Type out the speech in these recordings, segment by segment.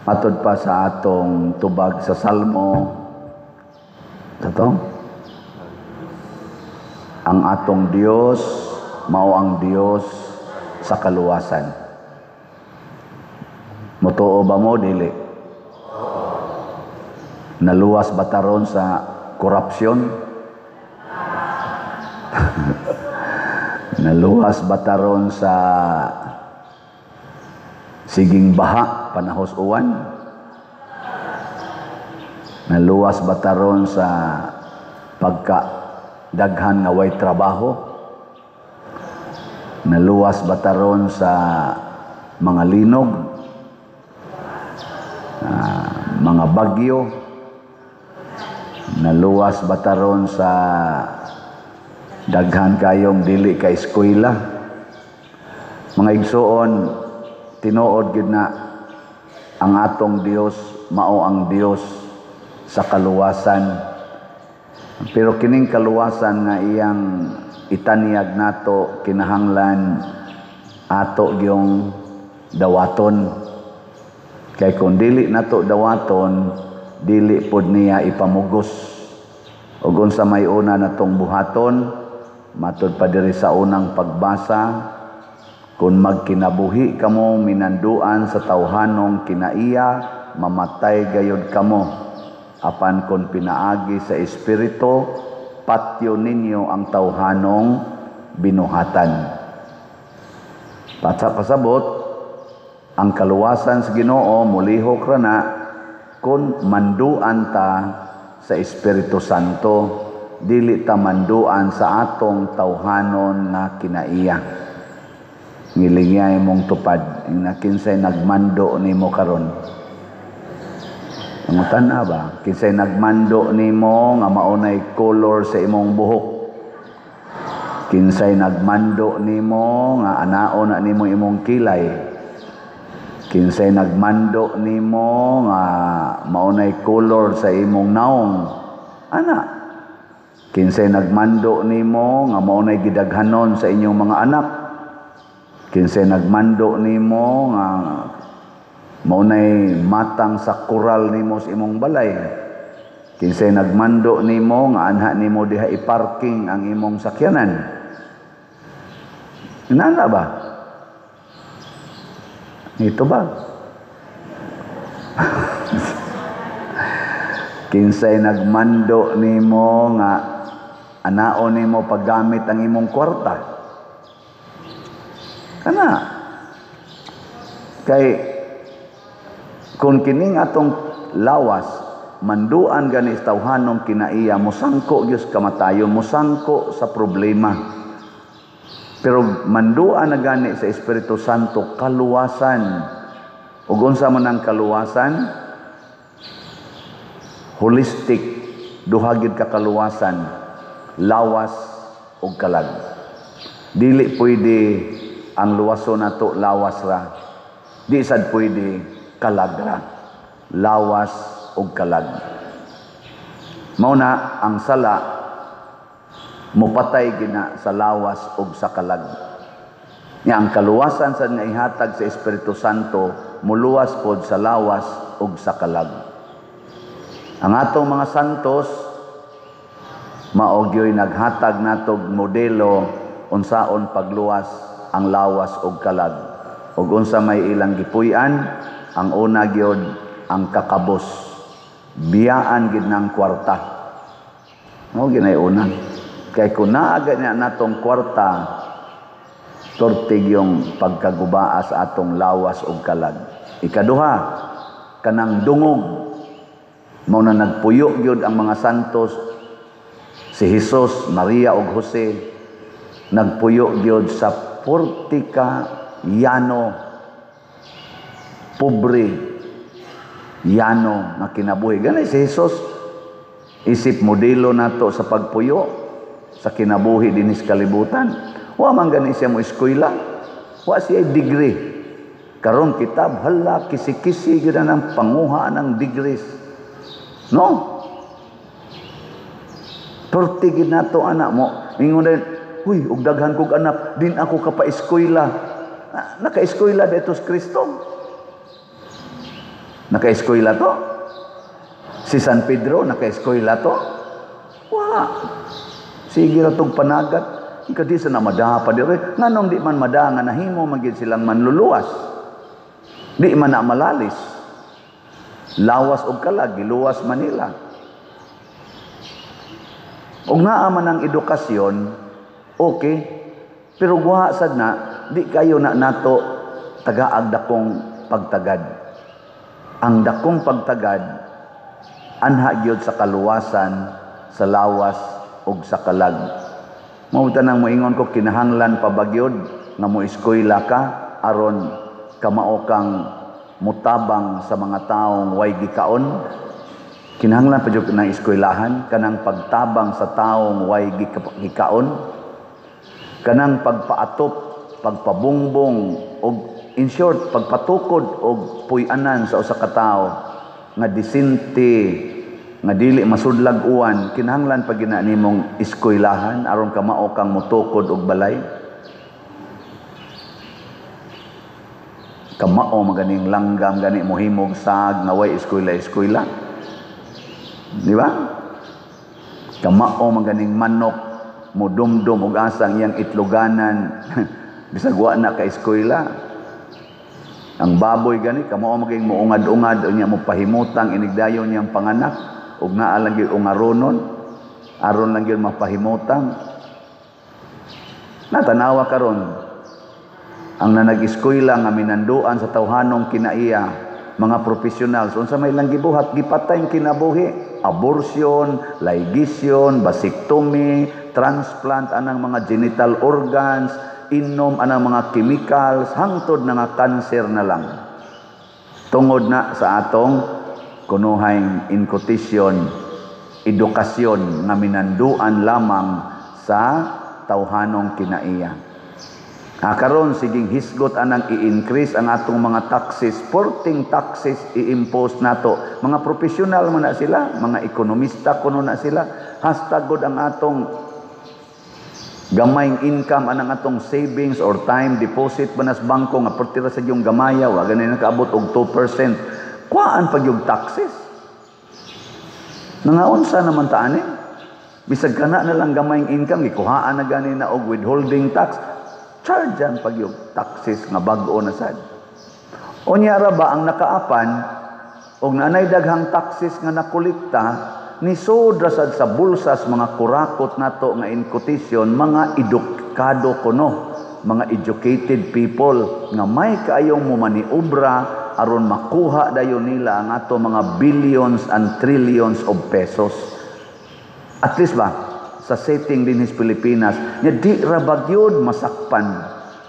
Matod pa sa atong tubag sa Salmo, sa to, ang atong Dios mao ang Dios sa kaluwasan. Mutuo ba mo, dili? Naluwas ba ta ron sa korupsyon? Naluwas ba ta ron sa siging baha panahos uwan? Naluwas ba ta ron sa pagka daghan nga way trabaho? Naluwas ba ta ron sa mga linog, mga bagyo? Naluwas ba ta ron sa daghan kayong dili ka eskwela? Mga igsuon, tinuod gid na ang atong Dios mao ang Dios sa kaluwasan. Pero kining kaluwasan nga iyang itanyag nato, kinahanglan ato gyung dawaton. Kay kung dili nato dawaton, dili pod niya ipamugos. Ug unsa may una natong buhaton, matud pa diri sa unang pagbasa, kung magkinabuhi kamo minanduan sa tawhanong kinaiya, mamatay gayod kamo. Apan kung pinaagi sa Espiritu, patyo ninyo ang tawhanong binuhatan. Pasabot, ang kaluwasan sa Ginoo mulihok ra na kung manduan ta sa Espiritu Santo, dili ta manduan sa atong tawhanon nga kinaiya. Ngilingya imong tupad, na kinsay nagmando nimo karon. Pangutan-a ba? Kinsay nagmando nimo nga maunay color sa imong buhok? Kinsay nagmando nimo nga anaon na nimo imong kilay? Kinsay nagmando nimo nga maunay color sa imong naong? Ana. Kinsay nagmando nimo nga maunay gidaghanon sa inyong mga anak? Kinsay nagmando nimo nga maunay matang sa koral nimo sa imong balay? Kinsay nagmando nimo nga anha nimo diha i-parking ang imong sakyanan? Inana ba? Ito ba? Kinsay nagmando nimo nga anaon nimo paggamit ang imong kwarta? Kana. Kay kung kining atong lawas manduan gani sa tawhanong kinaiya, mosangko gyud sa kamatayon, mosangko sa problema. Pero manduan na gani sa Espiritu Santo, kaluwasan. Ug unsa man ang kaluwasan? Holistic, duha gyud ka kaluwasan, lawas ug kalag. Dili pwede ang luwason nato lawas ra. Di sad pwede kalag ra. Lawas ug kalag. Mao na ang sala mupatay gina sa lawas ug sa kalag. Nya ang kaluwasan sa nga ihatag sa Espiritu Santo muluwas pod sa lawas ug sa kalag. Ang atong mga santos mao gyoy naghatag natog modelo unsaon pagluwas ang lawas ug kalag. Ug unsa may ilang gipuy-an, ang una gyud ang kakabos. Biyaan gid ng kwarta. Mao ginay una. Kay kung naa gani natong kwarta, tortig yung pagkagubaa sa atong lawas ug kalag. Ikaduha, kanang dungog. Mao na nagpuyo gyud ang mga santos, si Jesus, Maria ug Jose, nagpuyo gyud sa portika yano, pobre yano nga kinabuhi. Gani si Jesus isip modelo nato sa pagpuyo sa kinabuhi dinis kalibutan. Wa man gani siya mo eskwela, wa siya degree. Karon kitab hala kisi-kisi gyud ang panguha ng degrees. No? Perti gid nato anak mo. Ingon din, huy, og daghan kog anak, din ako kapaeskwela. Naka-eskwela dito sa Kristo. Naka-eskwela to? Si San Pedro, naka-eskwela to? Wa. Sige ra tong panagat. Ika di sa na madaha pa dire. Nganong di man madaha nga nahimo man gyud silang manluluwas? Di man na malalis. Lawas og kalag, giluwas Manila. Og naa man ang edukasyon, okay. Pero guha sad na, di kayo na nato tagaag dakong pagtagad. Ang dakong pagtagad anha gyud sa kaluwasan sa lawas ug sa kalag. Mao tanang moingon ko, kinahanglan pa ba gyud nga mo eskwela ka aron kamao kang mutabang sa mga taong way gikaon? Kinahanglan pa jud ng eskwelahan kanang pagtabang sa taong way gikaon, kanang pagpaatop, pagpabungbong og, in short, pagpatukod og puy-anan sa usa ka tawo nga disente, nga dili masudlag uwan? Kinahanglan pa gina nimong eskwelahan aron kamao kang mutukod og balay? Kamao maganing langgam gani mohimog sag nga way eskwela-eskwela, di ba? Kamao maganing manok mudumdum og asang iyang itloganan bisag wa na ka eskwela. Ang baboy gani kamao maging muungad-ungad unya mo pahimutang inigdayon niyang panganak ug naa lang gyud ungaronon aron lang gyud mapahimutang. Natanawa karon ang nanag-eskwela nga minanduan sa tawhanong kinaiya, mga profesionals, unsa may lang gibuhat, gipatay ang kinabuhi, abortion, ligation, vasectomy, transplant anang mga genital organs, inom anang mga chemicals, hangtod na nga cancer na lang. Tungod na sa atong kunuhay in quotation edukasyon nga minanduan lamang sa tawhanong kinaiya. Karon siging hisgot anang i-increase ang atong mga taxes, porting taxes i-impose nato. Mga profesional man na sila, mga ekonomista kuno na sila, hasta gud ang atong gamayng income anang atong savings or time deposit ba nas bangko nga pertira sa iyong gamaya, wa gani nakaabot og 2%. Kuhaan pag yung taxes. Nangaunsa naman ta ani? Bisag kana na lang gamayng income, gikuhaan na gani na og withholding tax. Chargean pag yung taxes nga bag-o na sad. Unya ra ba ang nakaapan og naanay daghang taxes nga nakolekta ni sodra sad sa bulsas mga kurakot nato nga in quotation mga edukado kuno, mga educated people nga may kaayong momaniobra aron makuha dayon nila ang ato mga billions and trillions of pesos. At least ba sa setting din his Pilipinas nya di ra ba gyud masakpan?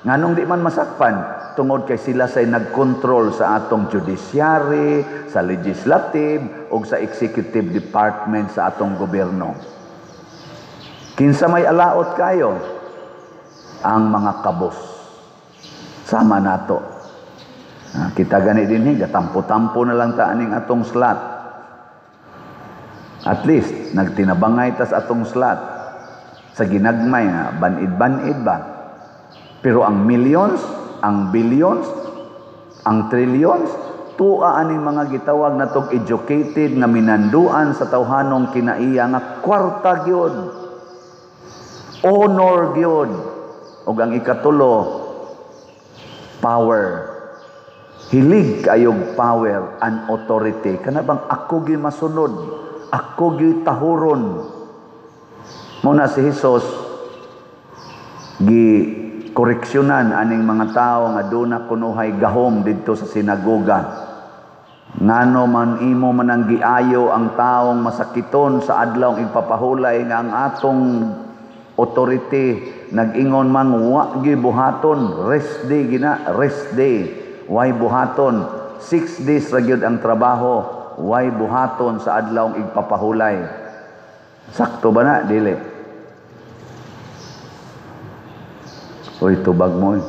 Nganong di man masakpan? Tungod kay sila say nagkontrol sa atong judiciary, sa legislative ug sa executive department sa atong gobyerno. Kinsa may alaot kayo? Ang mga kabos. Sama nato. Kita gani dinhi, gatampo-tampo na lang ta aning atong slot. At least nagtinabangay tas atong slot sa ginagmay nga banid-banid ba. Pero ang millions, ang billions, ang trillions, tuwa aning mga gitawag natong educated nga minanduan sa tawhanong kinaiya nga kwarta gyud, honor gyud, ug ang ikatulo, power. Hilig kayog power and authority. Kana bang ako gyud masunod, ako gyud tahuron. Muna si Jesus gi koreksyonan aning mga tao nga duna kunuhay gahom didto sa sinagoga. Ngano man imo man ang giayo ang taong masakiton sa adlaw igpapahulay nga ang atong authority nag-ingon mang wa gyud buhaton, rest day gina, rest day, way buhaton, 6 days ra gyud ang trabaho, way buhaton sa adlaw igpapahulay. Sakto ba na? Dili. Uy, tubag mo eh.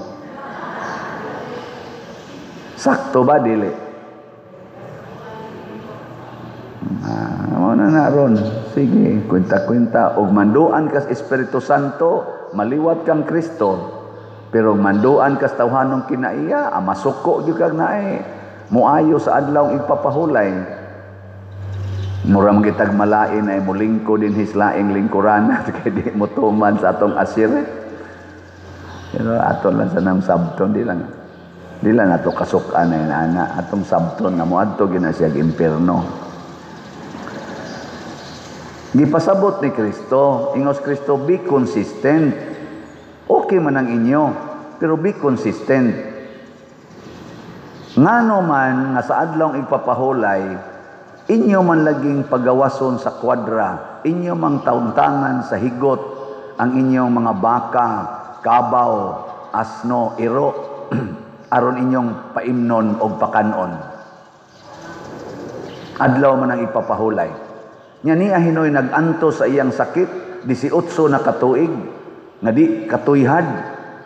Sakto ba? Dili. Mo na na ron. Sige, kwenta-kwenta. Og manduan kas Espiritu Santo, maliwat kang Kristo. Pero manduan kas tawhanong kinaiya, masuko gyud kag naay. Muayo sa adlaw igpapahulay. Mura man kitag malain ay mulingkod din his laing lingkuran kay di mo tuman sa atong asir. Pero ato lang sa nang sabton, di lang ato kasukan na ana, atong sabton nga moadto gina siya impierno. Gipasabot ni Kristo, ingos Kristo, be consistent. Okay man ang inyo, pero be consistent. Ngano man nga sa adlawng igpapahulay, inyo man laging pagawason sa kwadra, inyo mang tauntangan sa higot ang inyong mga baka, kabaw, asno, iro, aron inyong paimnon og pakanon. Adlaw man ang ipapahulay. Nya niya hinoy nag-antos sa iyang sakit, 18 na katuig, nga di katuyhad,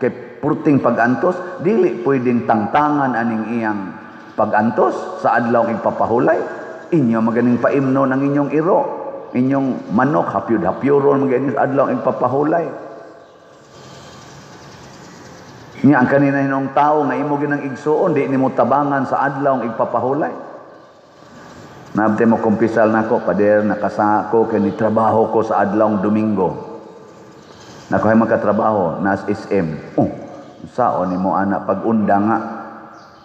kay purting pag-antos, dili pwedeng tangtangan aning iyang pag-antos sa adlaw ipapahulay. Inyo maganing paimnon ang inyong iro, inyong manok, hapyud-hapyuron maganing adlaw ipapahulay. Nya ang kanina hinong tao nga imo ginang igsuon, di nimo tabangan sa adlaw igpapahulay. Nabte mo kumpisal nako, pader, nakasako kay ni trabaho ko sa adlaw Domingo. Nako ay magkatrabaho nas SM. Oh, saon nimo ana pag-unda nga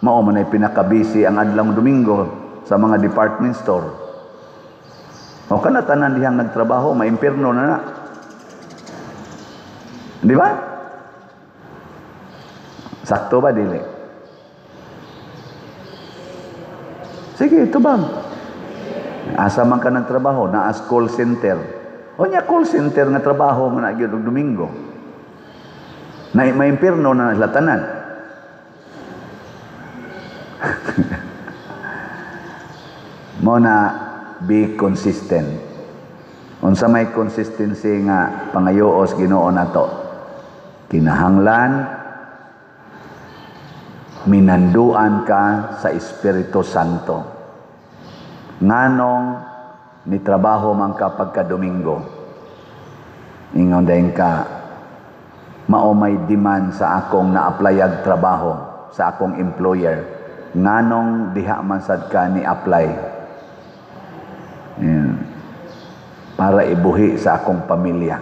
mao man ay pinakabisi ang adlaw Domingo sa mga department store. O kana tanan dihang nagtrabaho, maimpierno na na. Di ba? Sakto ba dili? Sige, ito ba? Asa man ka nagtrabaho, naas call center. O nya call center nga trabaho man na gyud og Domingo. Na maimpierno na sila tanan. Mo na be consistent. Unsa may consistency nga pangayoos Ginoo nato? Kinahanglan minanduan ka sa Espiritu Santo. Nganong nitrabaho man ka pagka Domingo, ingon dayon ka, mao may demand sa akong na-applyag trabaho sa akong employer. Nganong diha man sad ka ni-apply? Para ibuhi sa akong pamilya,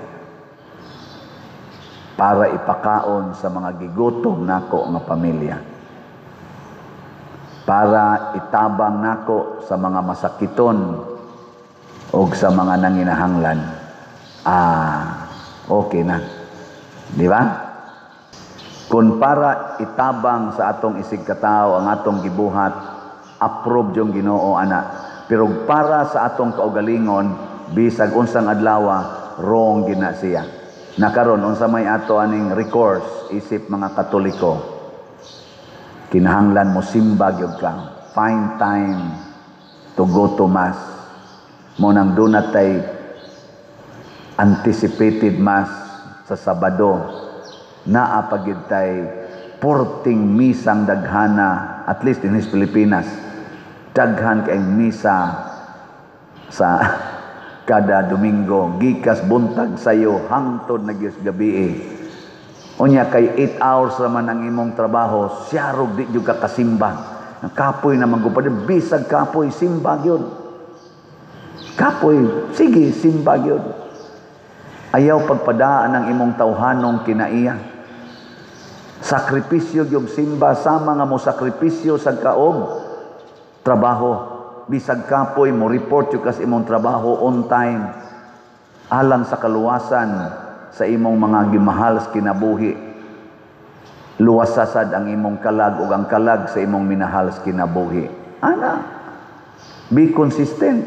para ipakaon sa mga gigutom nako nga pamilya, para itabang nako sa mga masakiton o sa mga nanginahanglan. Ah, okay na. Di ba? Kung para itabang sa atong isig katao ang atong gibuhat, approve yung Ginoo ana. Pero para sa atong kaugalingon, bisag unsang adlawa, wrong gina siya. Nakaron unsa may ato aning recourse isip mga Katoliko? Kinahanglan mo simba gyud ka. Find time to go to mass. Mo nang dunatay tay anticipated mass sa Sabado. Naa pa gyud tay porting misang daghana, at least in his Pilipinas. Daghan kay misa sa kada Domingo, gikas buntag sayo hangtod na gyud gabi. Unya kay 8 hours raman ang imong trabaho, siyarog di gyud ka kasimba. Ang kapoy naman ko pa bisag kapoy simba gyud. Kapoy, sige simba gyud. Ayaw pagpadaan ang imong tawhanong kinaiya. Sakripisyo gyud simba sama nga mo sakripisyo sa kaog trabaho. Bisag kapoy mo report gyud kas imong trabaho on time alang sa kaluwasan sa imong mga gimahal sa kinabuhi. Luwasasad ang imong kalag ug ang kalag sa imong minahal sa kinabuhi. Ana, be consistent.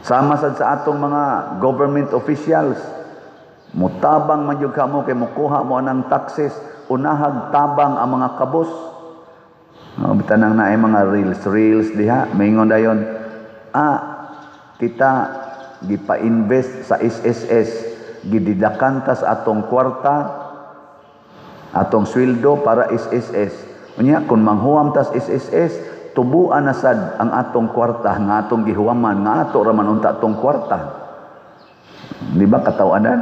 Sama sad sa atong mga government officials, mutabang man jud ka mo kay mukuha mo anang taxes, unahag tabang ang mga kabos. No, bitanang naay mga reels diha, maingon dayon, kita gipa-invest sa SSS, gididakan ta sa atong kwarta, atong sweldo para SSS. Unya kung manghuam tas SSS, tubuan na sad ang atong kwarta nga atong gihuaman, nga ato ra man unta atong kwarta. Di ba katawanan?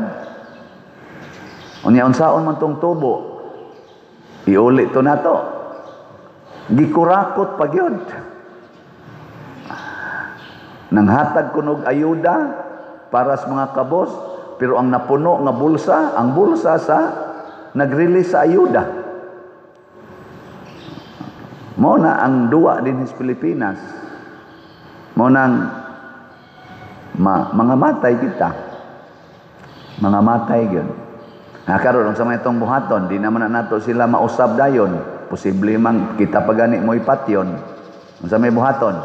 Unya unsaon man tong tubo? Iuli to nato. Gikurakot pa gyud. Nanghatag kunog ayuda para sa mga kabos, pero ang napuno nga bulsa, ang bulsa sa nag-release sa ayuda. Mao na ang duwa din sa Pilipinas. Mao nang mga matay kita. Mga matay gyud. Ha, karon unsa may itong buhaton, di naman na nato sila mausab dayon. Posible man kita pa gani mo ipatyon. Unsa may buhaton?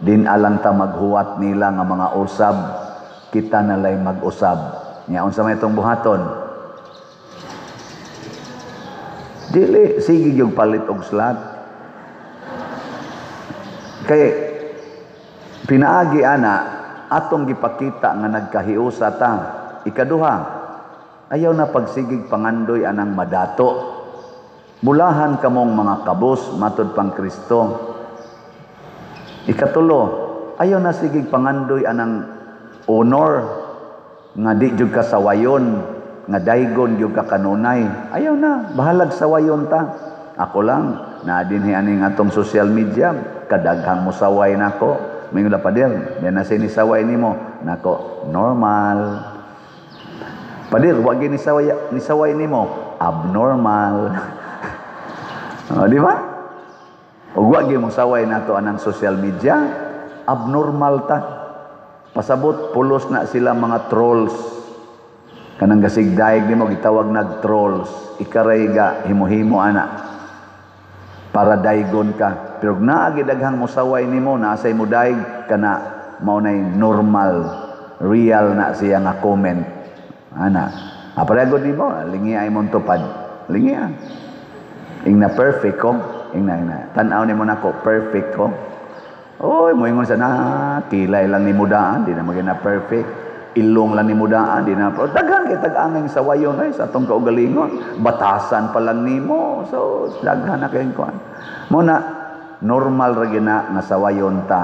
Din alang ta maghuwat nila nga mga usab, kita nalay mag-usab. Nya unsa may itong buhaton? Dili sige gyud palit og slot. Kay pinaagi ana atong gipakita nga nagkahiusa ta. Ikaduha, ayaw na pagsigig pangandoy anang madato. Mulahan kamong mga kabos matud pang Kristo. Ikatulo, ayaw na sigig pangandoy anang honor nga di jud ka sawayon, nga daygon jud ka kanunay. Ayaw na, bahalag sawayon ta. Ako lang, naa dinhi aning atong social media, kadaghang mosaway nako. Mingon la pader, di na sinisaway nimo nako, normal. Pader, wa gyud nisaway nimo, abnormal. Oh, di ba? Ug wa gyud mosaway nato anang social media, abnormal ta. Pasabot pulos na sila mga trolls. Kanang gasigdaig nimo gitawag nag trolls. Ikaray ga himo-himo ana. Para daygon ka. Pero naa gidaghang mosaway nimo, naa say mo daig kana mao nay normal, real na siya nga comment. Ana. Aparagod nimo, lingi ay mong tupad. Lingi ah. Ing na perfect ko. Ing na, ing na. Tan-aw nimo nako, perfect ko. Oy, moingon sa na, kilay lang ni mudaan, di na maging na perfect. Ilong lang ni mudaan, di na. Pero daghan kay tag-angay sa wayon ay sa atong kaugalingon. Batasan pa lang nimo. So, daghan na kayong kuan. Muna, normal ra gyud na nga sawayon ta.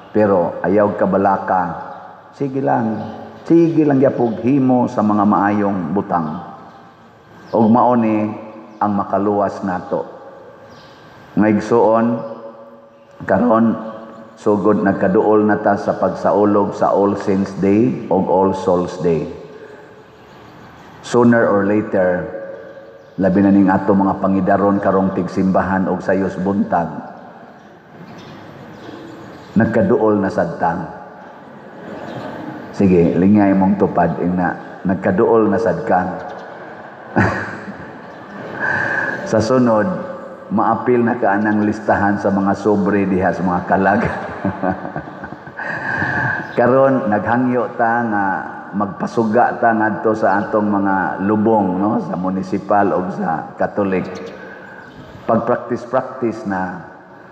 Pero ayaw kabalaka. Sige lang. Sige lang gyapog himo sa mga maayong butang. Og mao ni ang makaluwas nato. Nga igsuon, karon sugod nagkaduol na ta sa pagsaulog sa All Saints Day og All Souls Day. Sooner or later, labi na ning ato mga pangidaron karong tigsimbahan og sayos buntag, nagkaduol na sad ta. Sige, lingay mong tupad ing na nagkaduol na sad ka. Sa sunod, maapil na ka anang listahan sa mga sobre diha sa mga kalag. Karon naghangyo ta nga magpasuga ta ngadto sa atong mga lubong, no, sa munisipal o sa Katolik. Pag-practice-practice na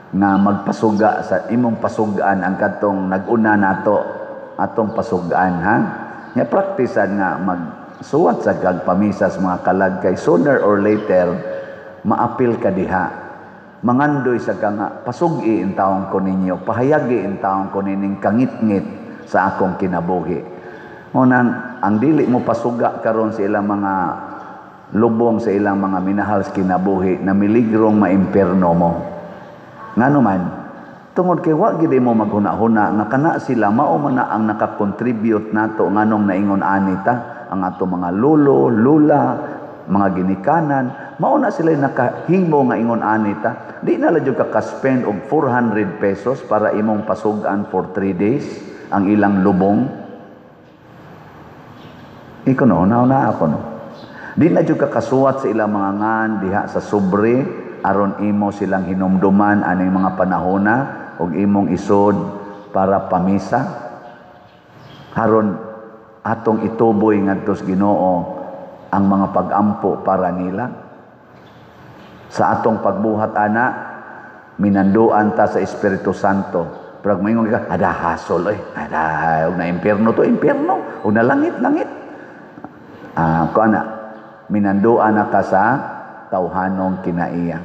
nga magpasuga sa imong pasugaan ang katong nag-una nato atong pasugaan, ha. Nga praktisan nga magsuwat sa kag pamisa sa mga kalag kay sooner or later maapil ka diha. Mangandoy sa ka nga pasugi in taong ko ninyo, pahayagi in taong ko nining kangitngit sa akong kinabuhi. Unang, ang dili mo pasuga karon sa ilang mga lubong, sa ilang mga minahal sa kinabuhi, na miligrong maimperno mo. Ngano man, tungod kay wa gid mo maghuna-huna nga kana sila mao man na ang nakakontribute nato nganong naingon ani ta ang ato mga lolo, lula, mga ginikanan, mao na sila nakahimo nga ingon ani ta. Di na lang jud ka ka-spend og 400 pesos para imong pasugan for 3 days ang ilang lubong. Iko no, una ako no. Di na jud ka kasuwat sa ilang mga ngan diha sa sobre aron imo silang hinumduman aning mga panahona og imong isod para pamisa. Haron atong ituboy ngadto sa Ginoo ang mga pag-ampo para nila. Sa atong pagbuhat ana, minanduan ta sa Espiritu Santo. Pero moingon ka, ada hasol oy, ada og na impierno to impierno, og na langit langit. Ko ana, minanduan na ka sa tawhanong kinaiya.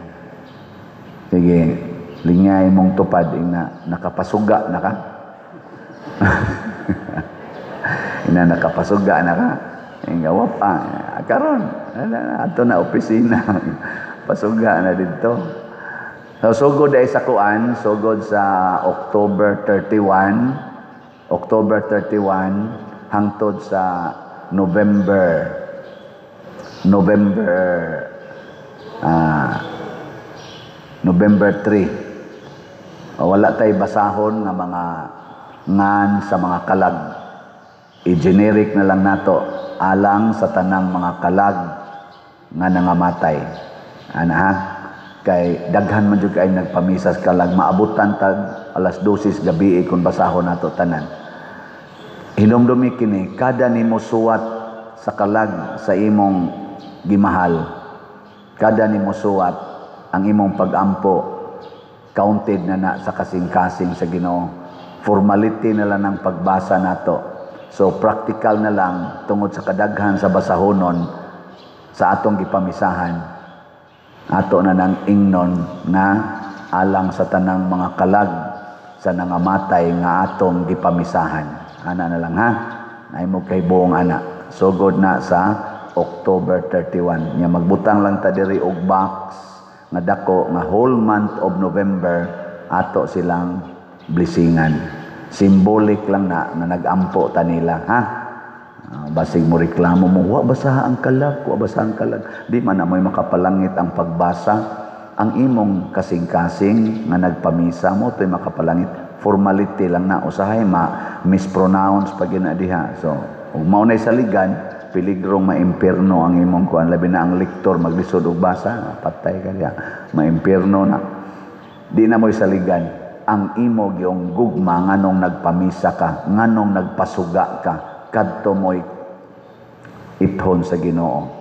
Sige, lingay mong tupad ing na nakapasuga na ka. Ina nakapasuga na ka. Inga wapa karon ato na opisina. Pasuga na didto. So, sugod ay sa kuan, sugod sa October 31, October 31 hangtod sa November 3. O, wala tay basahon nga mga ngan sa mga kalag. I-generic na lang nato, alang sa tanang mga kalag nga nangamatay. Ana ha? Kay daghan man jud kay nagpamisas kalag, maabutan tag alas 12 gabi kung basahon nato tanan. Hinumdumi kini, kada nimo suwat sa kalag sa imong gimahal, kada nimo suwat ang imong pagampo, counted na na sa kasing-kasing sa Ginoo. Formality na lang ang pagbasa nato. So practical na lang, tungod sa kadaghan sa basahonon sa atong gipamisahan, ato na nang ingnon nga alang sa tanang mga kalag sa nangamatay nga atong gipamisahan. Ana na lang ha. Nay mo kay buong ana. Sugod na sa October 31. Nya magbutang lang ta diri og box nga dako nga whole month of November ato silang blessingan. Symbolic lang na nga nagampo ta nila ha. Basig mo reklamo mo, "Wa basa ang kalag, wa basa ang kalag." Di man amoy makapalangit ang pagbasa. Ang imong kasing-kasing nga nagpamisa mo to'y makapalangit. Formality lang na, usahay ma mispronounce pag na diha. So, ug mao na'y saligan, piligrong maimpierno ang imong kuan, labi na ang lektor maglisod og basa, patay ka diha. Maimpierno na. Di na mo'y saligan ang imo gyung gugma nganong nagpamisa ka, nganong nagpasuga ka, kadto mo'y ithon sa Ginoo.